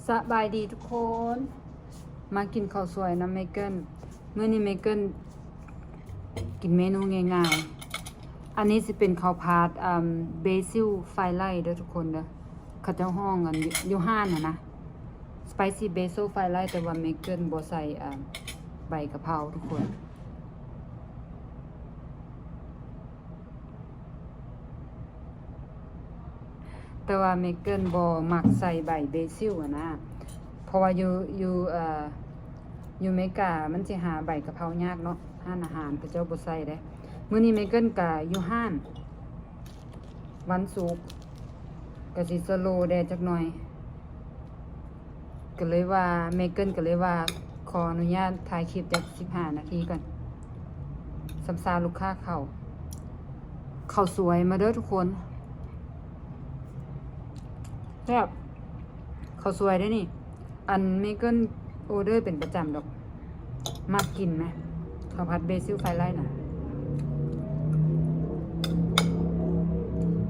ສະບາຍດີທຸກຄົນ ມາກິນເຂົ້າສວຍນຳເມເກີນ. ມື້ນີ້ເມເກີນກິນເມນູງ່າຍໆ. ອັນນີ້ຊິເປັນເຂົ້າຜັດ ອ່າ ເບຊິລຟຣາຍໄລເດີທຸກຄົນເດີ. ເຂົາເຈົ້າຮ້ອງອັນຢູ່ ຢູ່ຮ້ານຫັ້ນນະ ສະໄປຊີເບຊິລຟຣາຍໄລ ແຕ່ວ່າເມເກີນບໍ່ໃສ່ ອ່າ ໃບກະເພົາທຸກຄົນ. ແຕ່ວ່າເມເກີນບໍ່ມັກໃສ່ໃບເບຊິລຫັ້ນນະ ເພາະວ່າຢູ່ ຢູ່ ເອີ ຢູ່ເມກາມັນຊິຫາໃບກະເພົາຍາກເນາະ ຮ້ານອາຫານເຂົາເຈົ້າບໍ່ໃສ່ເດ້. ມື້ນີ້ເມເກີນກະຢູ່ຮ້ານ ວັນສຸກ ກະຊິສະໂລແດ່ຈັກໜ່ອຍ. ກໍເລີຍວ່າ ເມເກີນກໍເລີຍວ່າ ຂໍອະນຸຍາດຖ່າຍຄລິບຈັກສິບຫ້ານາທີກ່ອນ ສຳຊາລູກຄ້າເຂົ້າ. ເຂົ້າສວຍມາເດີທຸກຄົນ ແຊບ ເຂົ້າສວຍເດ້ນີ້. ອັນເມເກີນອໍເດີເປັນປະຈຳດອກ ມັກກິນນະ ເຂົ້າຜັດເບຊິລຟຣາຍໄລນະ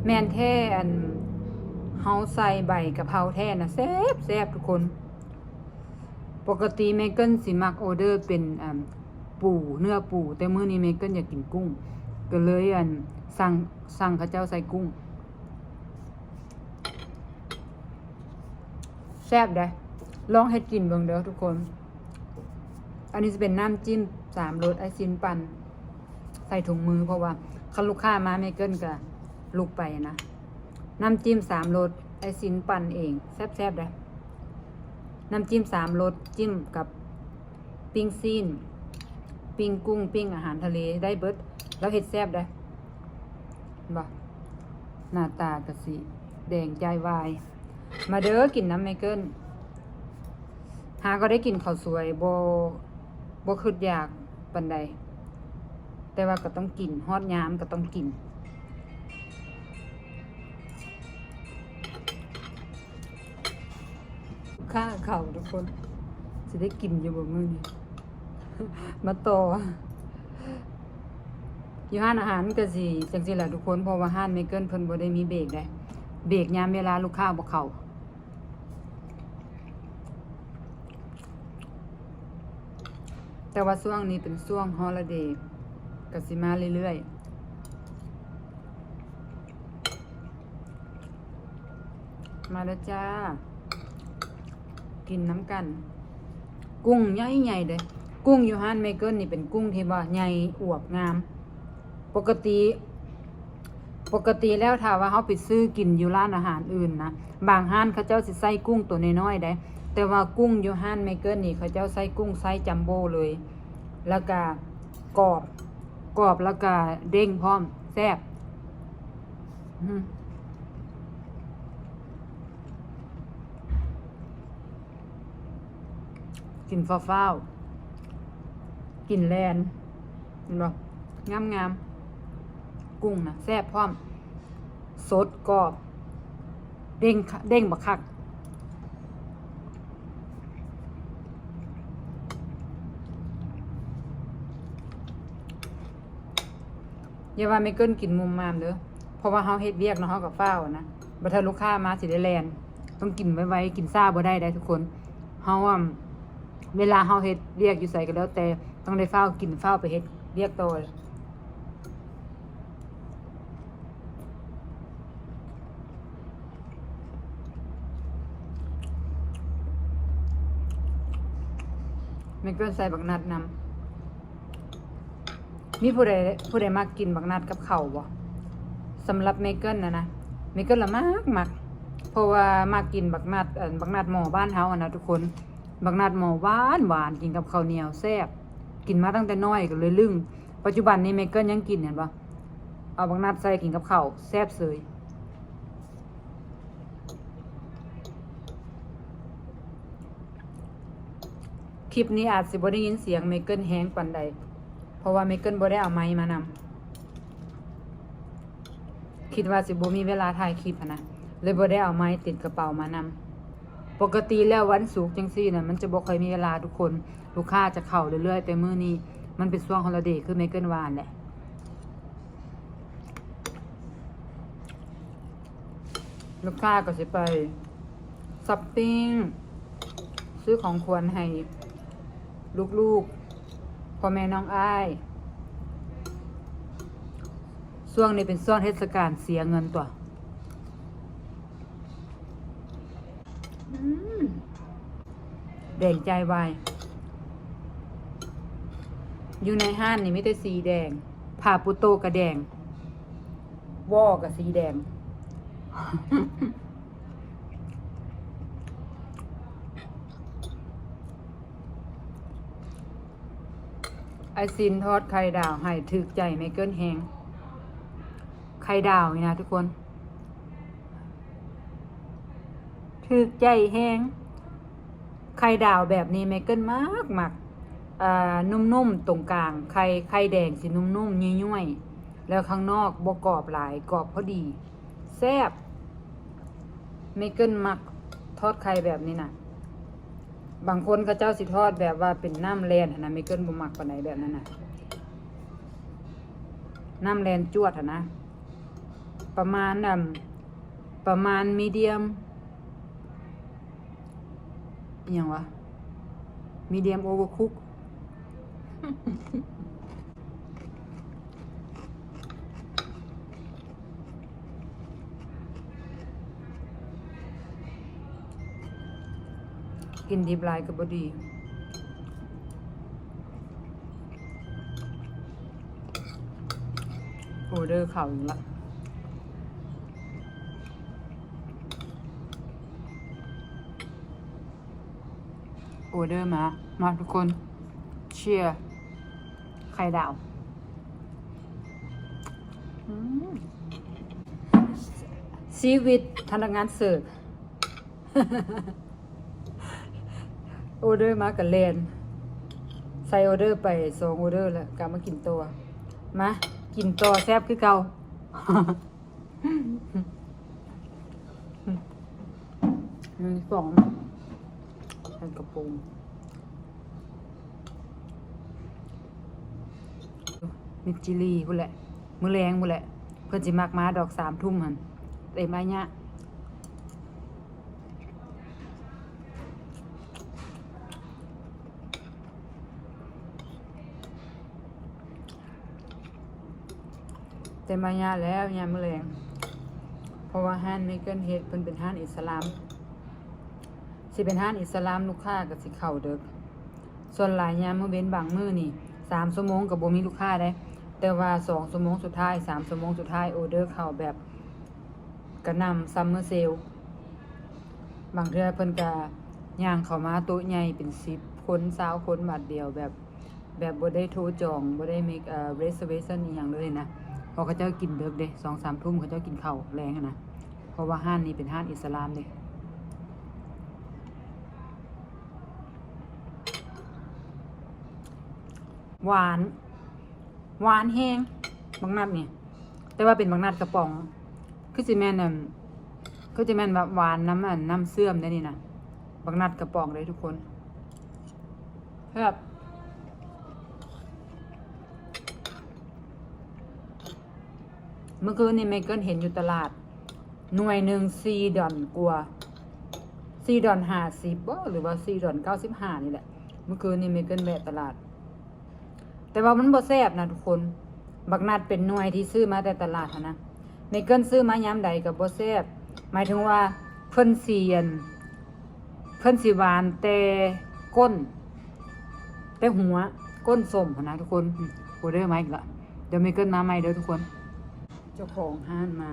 ແມ່ນແທ້. ອັນເຮົາໃສ່ໃບກະເພົາແທ້ນະ ແຊບໆ ທຸກຄົນ. ປົກກະຕິເມເກີນຊິມັກອໍເດີເປັນ ອັນ ປູ ເນື້ອປູ ແຕ່ມື້ນີ້ເມເກີນຢາກກິນກຸ້ງ ກໍເລີຍ ອັນ ສັ່ງ ສັ່ງເຂົາເຈົ້າໃສ່ກຸ້ງ. ແຊບເດ້ ລອງເຮັດກິນເບິ່ງເດີທຸກຄົນ. ອັນນີ້ຈະເປັນນ້ຳຈິ້ມສາມລົດ ອ້າຍຊິນປັ່ນໃສ່ຖົງມື ເພາະວ່າຄັນລູກຄ້າມາ ເມເກີນກະລຸກໄປນະ. ນ້ຳຈິ້ມສາມລົດ ອ້າຍຊິນປັ່ນເອງ ແຊບໆເດ້. ນ້ຳຈິ້ມສາມລົດ ຈິ້ມກັບ ປີ້ງຊີ້ນ ປີ້ງກຸ້ງ ປີ້ງອາຫານທະເລ ໄດ້ເບິດ. ລາວເຮັດແຊບເດ້ ເຫັນບໍ່? ໜ້າຕາກະຊິແດງຈ່າຍວາຍ. ມາເດີ ກິນນຳເມເກີນ. ຫາກໍໄດ້ກິນເຂົ້າສວຍ ບໍ່ ບໍ່ຄິດຢາກປານໃດ ແຕ່ວ່າກໍຕ້ອງກິນ ຮອດຍາມກໍຕ້ອງກິນ. ຄ່າເຂົ້າທຸກຄົນ ຊິໄດ້ກິນຢູ່ບໍ່ມື້ນີ້? ມາຕໍ່ ຢູ່ຮ້ານອາຫານມັນກະຊິຈັ່ງຊີ້ແຫຼະທຸກຄົນ ເພາະວ່າຮ້ານເມເກີນເພິ່ນບໍ່ໄດ້ມີເບກເດ້ ເບກຍາມເວລາລູກຄ້າບໍ່ເຂົ້າ. ແຕ່ວ່າຊ່ວງນີ້ເປັນຊ່ວງຮອລະເດ ກະຊິມາເລື້ອຍໆ. ມາເດີຈ້າ ກິນນຳກັນ. ກຸ້ງໃຫຍ່ໆເດ້ ກຸ້ງຢູ່ຮ້ານເມເກີນນີ້ເປັນກຸ້ງທີ່ວ່າໃຫຍ່ອວບງາມ. ປົກກະຕິ ປົກກະຕິແລ້ວຖ້າວ່າເຮົາໄປຊື້ກິນຢູ່ຮ້ານອາຫານອື່ນນະ ບາງຮ້ານເຂົາເຈົ້າຊິໃສ່ກຸ້ງໂຕນ້ອຍໆເດ້ ແຕ່ວ່າກຸ້ງຢູ່ຮ້ານເມເກີນນີ້ ເຂົາເຈົ້າໃສ່ກຸ້ງໄຊຈັມໂບ້ເລີຍ ແລ້ວກະກອບ ກອບ ແລ້ວກະເດ້ງພ້ອມ ແຊບ. ອື ກິນຟ້າວໆ ກິນແລ່ນ ເຫັນບໍ່? ງາມໆ ກຸ້ງນະແຊບພ້ອມ ສົດ ກອບ ເດ້ງ ເດ້ງບັກຄັກ. ຢ່າວ່າແມ່ເກີນກິນມຸມມາມເດີ ເພາະວ່າເຮົາເຮັດວຽກເນາະ ເຮົາກໍຟ້າວນະ ບັດຖ້າລູກຄ້າມາຊິໄດ້ແລ່ນ ຕ້ອງກິນໄວໆ ກິນຊ້າບໍ່ໄດ້ເດ້ທຸກຄົນ. ເຮົາ ອາ ເວລາເຮົາເຮັດວຽກຢູ່ໃສກໍແລ້ວແຕ່ ຕ້ອງໄດ້ຟ້າວກິນ ຟ້າວໄປເຮັດວຽກຕໍ່. ແມ່ເກີນໃສ່ບັກນັດນຳ. ມີຜູ້ໃດ ຜູ້ໃດມັກກິນບັກນັດກັບເຂົ້າບໍ່? ສຳລັບແມ່ເກີນນະນະ ແມ່ເກີນລະມັກ ມັກ ເພາະວ່າມັກກິນບັກນັດ ອັນ ບັກນັດໝໍ້ບ້ານເຮົາຫັ້ນນະທຸກຄົນ. ບັກນັດໝໍ້ຫວານໆ ກິນກັບເຂົ້າໜຽວແຊບ ກິນມາຕັ້ງແຕ່ນ້ອຍກໍເລີຍລຶ້ງ. ປັດຈຸບັນນີ້ແມ່ເກີນຍັງກິນ ເຫັນບໍ່? ເອົາບັກນັດໃສ່ກິນກັບເຂົ້າແຊບເສີຍ. ຄລິບນີ້ອາດຊິບໍ່ໄດ້ຍິນສຽງແມ່ເກີນແຮງປານໃດ ເພາະວ່າແມ່ເກີນບໍ່ໄດ້ເອົາໄມມານຳ. ຄິດວ່າຊິບໍ່ມີເວລາຖ່າຍຄລິບຫັ້ນນະ ເລີຍບໍ່ໄດ້ເອົາໄມຕິດກະເປົາມານຳ. ປົກກະຕິແລ້ວວັນສຸກຈັ່ງຊີ້ນະ ມັນຈະບໍ່ຄ່ອຍມີເວລາທຸກຄົນ ລູກຄ້າຈະເຂົ້າເລື້ອຍໆ ແຕ່ມື້ນີ້ມັນເປັນຊ່ວງຮອລະເດ ຄືແມ່ເກີນວ່າຫັ້ນແຫຼະ. ລູກຄ້າກໍຊິໄປຊັອບປິງ ຊື້ຂອງຂວັນໃຫ້ລູກໆ ພໍ່ແມ່ນ້ອງອ້າຍ. ຊ່ວງນີ້ເປັນຊ່ວງເທດສະການເສຍເງິນຕົວະ. ອືມ ແດງໃຈວາຍ. ຢູ່ໃນຮ້ານນີ້ມີແຕ່ສີແດງ, ຜ້າປູໂຕະກະແດງ, ວໍກະສີແດງ. ອ້າຍຊິນທອດໄຂ່ດາວໃຫ້ ຖືກໃຈເມເກີນແຮງ. ໄຂ່ດາວນີ້ນະທຸກຄົນ ຖືກໃຈແຮງ. ໄຂ່ດາວແບບນີ້ເມເກີນມັກມັກ. ອ່າ ນຸ້ມໆ ຕົງກາງໄຂ່ ໄຂ່ແດງຊິນຸ້ມໆ ຫຍ້ວຍໆ ແລ້ວຂ້າງນອກບໍ່ກອບຫຼາຍ ກອບພໍດີ ແຊບ. ເມເກີນມັກທອດໄຂ່ແບບນີ້ນະ. ບາງຄົນເຂົາເຈົ້າຊິທອດແບບວ່າເປັນນ້ຳແລ່ນຫັ້ນນະ, ເມເກີນບໍ່ມັກປານໃດແບບນັ້ນນະ. ນ້ຳແລ່ນຈວດຫັ້ນນະ ປະມານ ອ່າ ປະມານມີດຽມ ອີ່ຫຍັງວະ medium overcook. ກິນດິບຫຼາຍກໍບໍ່ດີ. ອໍເດີເຂົ້າອີກລະ. ອໍເດີມາ ມາທຸກຄົນ ເຊຍ ໄຂ່ດາວ. ອືມ ຊີວິດພະນັກງານເສີບ. ອໍເດີມາກະແລ່ນ ໃສ່ອໍເດີໄປສອງອໍເດີແລ້ວ ກະມາກິນຕໍ່. ມາກິນຕໍ່ ແຊບຄືເກົ່າ. ມີສອງ ໃສ່ກະໂປງ ມິດຈີລີພຸ້ນແຫຼະ ມື້ແລງພຸ້ນແຫຼະ ເພິ່ນຊິມັກມາດອກ ສາມທຸ່ມຫັ້ນ ເຕັມອາຍະ. ແຕ່ມາຍາມແລ້ວ ຍາມມື້ແລງ ເພາະວ່າຮ້ານເມເກີນເຮັດ ເພິ່ນເປັນຮ້ານອິດສະລາມ ຊິເປັນຮ້ານອິດສະລາມ ລູກຄ້າກໍຊິເຂົ້າເດິກ. ສ່ວນຫຼາຍຍາມມື້ເວັນບາງມື້ນີ້ ສາມຊົ່ວໂມງກໍບໍ່ມີລູກຄ້າເດ້ ແຕ່ວ່າສອງຊົ່ວໂມງສຸດທ້າຍ ສາມຊົ່ວໂມງສຸດທ້າຍ ອໍເດີເຂົ້າແບບກະໜ່ຳ summer sale. ບາງເທື່ອເພິ່ນກະຍ່າງເຂົ້າມາໂຕະໃຫຍ່ເປັນສິບຄົນ ຊາວຄົນບາດດຽວ ແບບ ແບບບໍ່ໄດ້ໂທຈອງ ບໍ່ໄດ້ make a reservation ອີ່ຫຍັງເລີຍນະ ເພາະເຂົາເຈົ້າກິນເດິກເດ້ ສອງສາມທຸ່ມເຂົາເຈົ້າກິນເຂົ້າແລງຫັ້ນນະ ເພາະວ່າຮ້ານນີ້ເປັນຮ້ານອິດສະລາມເດ້. ຫວານ ຫວານແຮງ ບັກນັດນີ້ ແຕ່ວ່າເປັນບັກນັດກະປ໋ອງ ຄືຊິແມ່ນ ອັນ ຄືຊິແມ່ນແບບຫວານນຳ ອັນ ນ້ຳເຊື່ອມເດ້ນີ້ນະ ບັກນັດກະປ໋ອງເດ້ທຸກຄົນ ແຊບ. ມື້ຄືນນີ້ເມເກີນເຫັນຢູ່ຕະຫຼາດ ໜ່ວຍໜຶ່ງສີ່ດອນກວ່າ ສີ່ດອນຫ້າສິບບໍ ຫຼືວ່າສີ່ດອນເກົ້າສິບຫ້ານີ້ແຫຼະ. ມື້ຄືນນີ້ເມເກີນແວະຕະຫຼາດ ແຕ່ວ່າມັນບໍ່ແຊບນະທຸກຄົນ. ບັກນັດເປັນໜ່ວຍທີ່ຊື້ມາແຕ່ຕະຫຼາດຫັ້ນນະ ເມເກີນຊື້ມາຍາມໃດກໍບໍ່ແຊບ ໝາຍເຖິງວ່າເພິ່ນຊິ ອັນ ເພິ່ນຊິຫວານແຕ່ກົ້ນ ແຕ່ຫົວ ກົ້ນສົ້ມຫັ້ນນະທຸກຄົນ. ອືມ ອໍເດີມາອີກລະ ດຽວເມເກີນມາໃໝ່ເດີທຸກຄົນ. ເຈົ້າຂອງຮ້ານມາ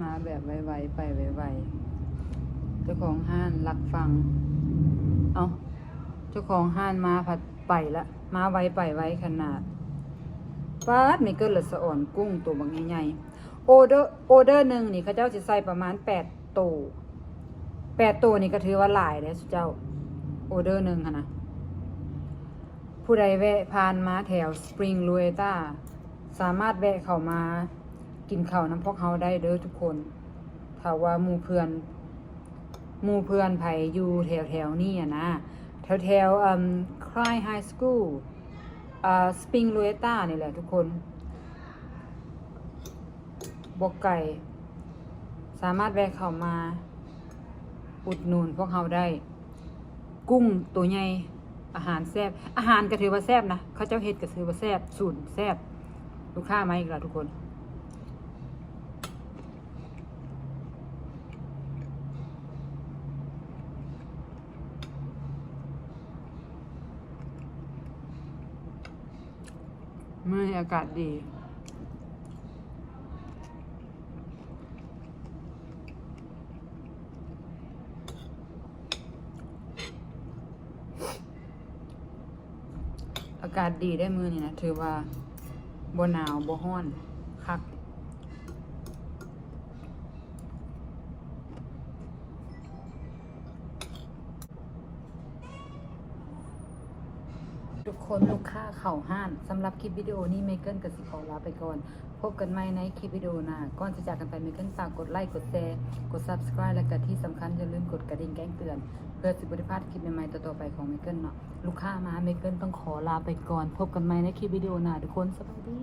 ມາແບບໄວໆ ໄປໄວໆ ເຈົ້າຂອງຮ້ານລັກຟັງ. ເອົ້າ ເຈົ້າຂອງຮ້ານມາພັດໄປລະ ມາໄວໄປໄວຂະໜາດ. ປາດ ເມເກີນລະສະອອນກຸ້ງໂຕບັກໃຫຍ່ໆ. ອໍເດີ ອໍເດີໜຶ່ງນີ້ເຂົາເຈົ້າຊິໃສ່ປະມານແປດໂຕ ແປດໂຕນີ້ກໍຖືວ່າຫຼາຍເດ້ຊຸເຈົ້າ ອໍເດີໜຶ່ງຫັ້ນນະ. ຜູ້ໃດແວະຜ່ານມາແຖວ Spring Lueta ສາມາດແວະເຂົ້າມາກິນເຂົ້ານຳພວກເຮົາໄດ້ເດີທຸກຄົນ. ຖ້າວ່າໝູ່ເພື່ອນ ໝູ່ເພື່ອນໃຜຢູ່ແຖວໆນີ້ຫັ້ນນະ ແຖວໆ ເອີ່ມ Clyde High School ອ່າ Spring Lueta ນີ້ແຫຼະທຸກຄົນ. ບໍ່ໄກ ສາມາດແວະເຂົ້າມາອຸດໜູນພວກເຮົາໄດ້. ກຸ້ງໂຕໃຫຍ່ ອາຫານແຊບ ອາຫານກໍຖືວ່າແຊບນະ ເຂົາເຈົ້າເຮັດກໍຖືວ່າແຊບ ສູນແຊບ. ລູກຄ້າມາອີກແລ້ວທຸກຄົນ. ມື້ນີ້ອາກາດດີ. ອາກາດດີເດ້ມື້ນີ້ນະ ຖືວ່າບໍ່ໜາວບໍ່ຮ້ອນ ຄັກ. ທຸກຄົນ ລູກຄ້າເຂົ້າຮ້ານ. ສຳລັບຄລິບວິດີໂອນີ້ ເມເກີນກໍຊິຂໍລາໄປກ່ອນ. ພົບກັນໃໝ່ໃນຄລິບວິດີໂອໜ້າ. ກ່ອນຊິຈາກກັນໄປ ເມເກີນຝາກກົດໄລ ກົດແຊ ກົດ Subscribe ແລະກະທີ່ສຳຄັນຢ່າລືມກົດກະດິ່ງແຈ້ງເຕືອນ ເພື່ອຊິບໍ່ໄດ້ພາດຄລິບໃໝ່ໆຕໍ່ໆໄປຂອງເມເກີນເນາະ. ລູກຄ້າມາ ເມເກີນຕ້ອງຂໍລາໄປກ່ອນ. ພົບກັນໃໝ່ໃນຄລິບວິດີໂອໜ້າທຸກຄົນ. ສະບາຍດີ.